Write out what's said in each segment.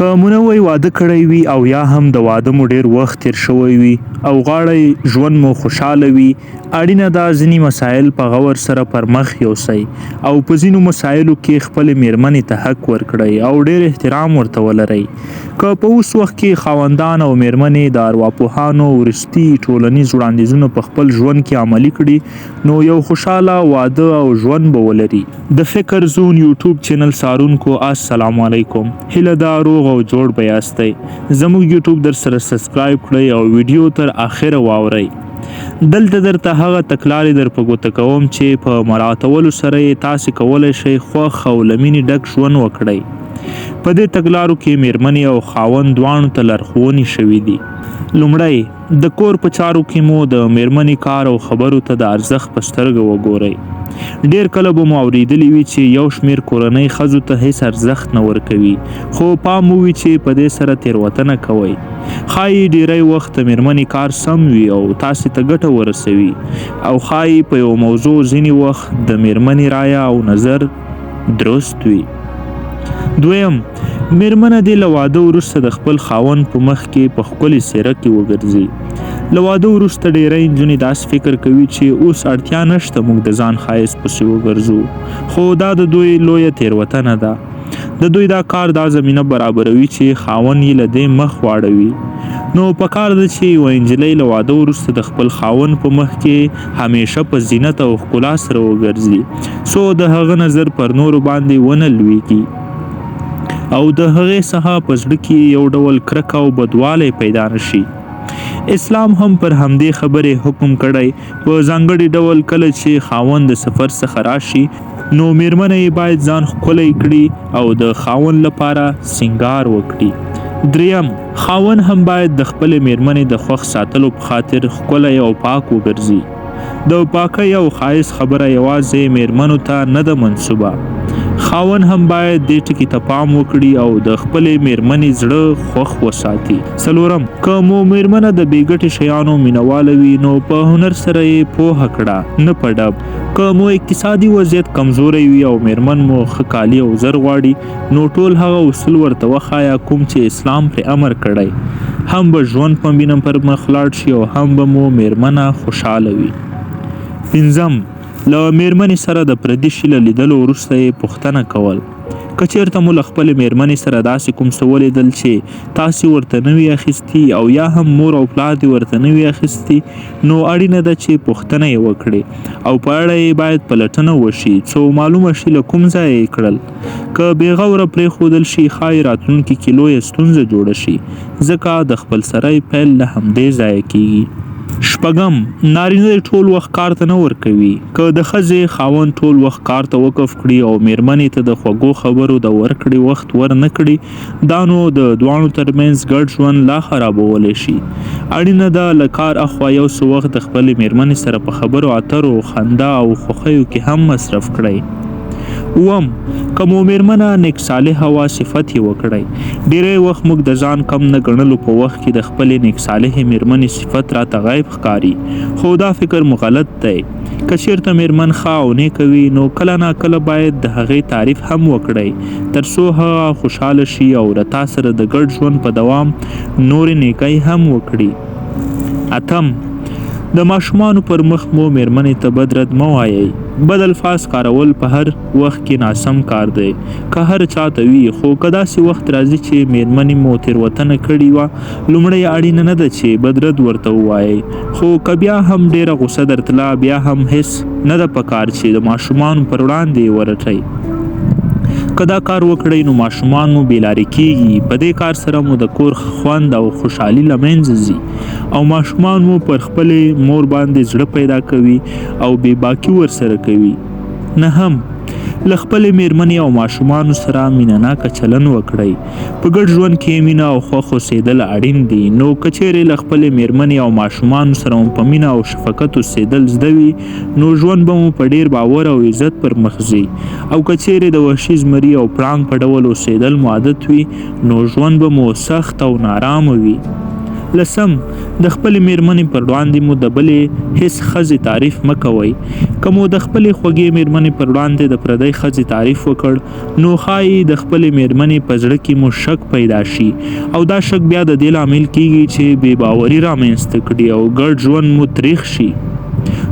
که مو نوی واده کړی وي او یا هم د واده مو ډیر وخت تیر شوی وي او غواړئ ژوند مو خوشحاله وي، اړینه ده ځینې مسایل په غور سره پر مخ یوسئ او په ځینو مسایلو کې خپلې میرمنې ته حق ورکړئ او ډیر احترام ورته ولرئ. که په اوس وخت کې خاوندان او میرمنې د ارواپوهانو وروستي ټولنیز وړاندیزونه په خپل ژوند کې عملي کړي، نو یو خوشحاله واده او ژوند به ولري. د فکر زون یوټیوب چینل څارونکو السلام علیکم، هیله ده روغ او جوړ به یاستئ. زموږ یوټیوب در سره سبسکرایب کړئ او ویډیو تر اخره واورئ. دلته درته هغه تکلارې در په ګوته کوم چې په مراعاتولو سره یې تاسې کولی شئ خوښ او له مینې ډک ژوند وکړئ. په دې تګلارو کې میرمنې او خاوند دواړو ته لارښوونې شوې دي. لومړی، د کور په چارو کې مو د میرمنې کار او خبرو ته د ارزښت په سترګه وګورئ. ډیر کله به مو اوریدلي وي چې یو شمیر کورنۍ ښځو ته هیڅ ارزښت نه ورکوي، خو پام مو وي چې په دې سره تیروتنه کوئ. ښايي ډیری وخت د میرمنې کار سم وي او تاسې ته ګټه ورسوي او ښايي په یوه موضوع ځینې وخت د میرمنې رایه او نظر درست وي. دویم، میرمنه دې له واده وروسته د خپل خاوند په مخ کې په ښکلې څیره کې وګرځي. له واده وروسته ډیری نجونې داسې فکر کوي چې اوس اړتیا نشته موږ د ځان ښایست پسې وګرځو، خو دا د دوی لویه تیروتنه ده. د دوی دا کار دا زمینه برابروي چې خاوند یې له دې مخ واړوي. نو پکار ده چې یوه نجلۍ له واده وروسته د خپل خاوند په مخ کې همیشه په زینت او ښکلا سره وګرځي، څو د هغه نظر پر نورو باندې ونه لویږي او د هغې څخه په زړه کې یو ډول کرکه او بدوالی پیدا نشي. اسلام هم پر همدې خبرې حکم کړی، په ځانګړي ډول کله چې خاوند د سفر څخه راشي نو میرمنه یې باید ځان ښکلی کړي او د خاوند لپاره سینګار وکړي. دریم، خاوند هم باید د خپلې میرمنې د خوښ ساتلو په خاطر ښکلی او پاک وګرځي. د پاکۍ او ښایست خبره یوازې میرمنو ته نه ده منسوبه، خاوند هم باید دې ټکي ته پام وکړي او د خپلې میرمنې زړه خوښ وساتي. څلورم، که مو میرمنه د بې ګټې شیانو مینواله وي نو په هنر سره یې پوهه کړه، نه په ډب. که مو اقتصادي وضعیت کمزوری وي او میرمن مو ښه کالي او زر غواړي نو ټول هغه اصول ورته وښایه کوم چې اسلام پرې امر کړی، هم به ژوند په مینه پر مخ لاړ شي او هم به مو میرمنه خوشحاله وي. پنځم، له میرمنې سره د پردي شي له لیدلو وروسته یې پوښتنه کول. که چیرته مو له خپلې میرمنې سره داسې کوم څه ولیدل چې تاسې ورته نه وي اخیستي او یا هم مور او پلار دې ورته نه وي اخیستي، نو اړینه ده چې پوښتنه یې وکړې او په اړه یې باید پلټنه وشي څو معلومه شي له کوم ځایه یې کړل. که بې غوره پرېښودل شي ښايي راتلونکي کې لویه ستونزه جوړه شي، ځکه د خپلسرۍ پیل له همدې ځایه کېږي. شپږم، نارینه دې ټول وخت کار ته نه ورکوي. که د ښځې خاوند ټول وخت کار ته وقف کړي او میرمنې ته د خوږو خبرو د ورکړې وخت ور نه کړي، دا نو د دواړو ترمنځ ګډ ژوند لا خرابولی شي. اړینه ده له کار اخوا یو څه وخت د خپلې میرمنې سره په خبرو اترو، خندا او خوښیو کې هم مصرف کړئ. اووم، که مو میرمنه نیک صالحه وه صفت یې وکړئ. ډیری وخت موږ د ځان کم نه ګڼلو په وخت کې د خپلې نیک صالحې میرمنې صفت راته غیب ښکاري، خو دا فکر مو غلط دی. که چیرته میرمن ښه او نیکه وي نو کله نا کله باید د هغې تعریف هم وکړئ تر څو هغه خوشحاله شي او له تا سره د ګډ ژوند په دوام نورې نیکۍ هم وکړي. اتم، د ماشومانو پر مخ مو میرمنې ته بد رد مه وایئ. بد الفاظ کارول په هر وخت کې ناسم کار دی، که هر چا ته وي، خو که داسې وخت راځي چې میرمنې مو تیروتنه کړې وه، لومړی اړینه نه ده چې بد رد ورته ووایئ، خو که بیا هم ډیره غوسه درتله بیا هم هیڅ نه ده پکار چې د ماشومانو پر وړاندې یې ورټئ. که دا کار وکړئ نو ماشومان مو بې لارې کیږي، په دې کار سره مو د کور خوند او خوشحالي له منځه ځي او ماشومان مو پر خپلې مور باندې زړه پیدا کوي او بې باکي ورسره کوي. نهم، له خپلې میرمنې او ماشومانو سره مینه ناکه چلن وکړئ. په ګډ ژوند کې مینه او خوښ اوسېدل اړین دي، نو که چیرې له خپلې میرمنې او ماشومانو سره مو په مینه او شفقت اوسېدل زده وي نو ژوند به مو په ډیر باور او عزت پر مخ ځي، او که چیرې د وحشي زمري او پړانګ په ډول اوسېدل مو عادت وي نو ژوند به مو سخت او نارامه وي. لسم، د خپلې مېرمنې پر وړاندې مو د بلې هېڅ ښځې تعریف مه کوئ. که مو د خپلې خوږې مېرمنې پر وړاندې د پردۍ ښځې تعریف وکړ، نو ښايي د خپلې مېرمنې په زړه کې مو شک پیدا شي او دا شک بیا د دې لامل کېږي چې بې باوري رامنځته کړي او ګډ ژوند مو تریخ شي.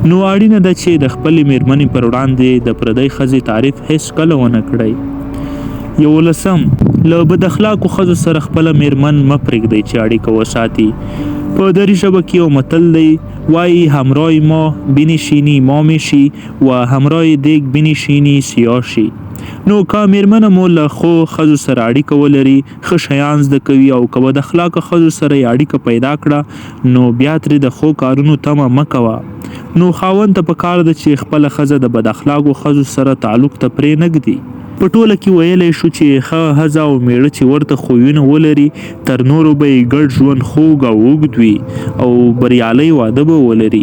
نو اړینه ده چې د خپلې مېرمنې پر وړاندې د پردۍ ښځې تعریف هېڅکله ونه کړئ. یولسم، له بد اخلاقو ښځو سره خپله مېرمن مه پرېږدئ چې اړیکه وساتي. په دري ژبه کې یو متل دی، وایي، همراه ما بنشینی ما میشی و همراه دیګ بنشینی سیاه شي. نو که مېرمنه مو له ښو ښځو سره اړیکه ولري، ښه شیان زده کوي او که بد اخلاقه ښځو سره یې اړیکه پیدا کړه، نو بیا ترې د ښو کارونو تمه مه کوه. نو خاوند ته په کار ده چې خپله ښځه د بد اخلاقو ښځو سره تعلق ته پرې نه ږدي. په ټوله کې ویلی شو چې ښه ښځه او مېړه چې ورته خویونه ولري، تر نورو به یې ګډ ژوند خوږ او اوږد وي او بریالی واده به ولري.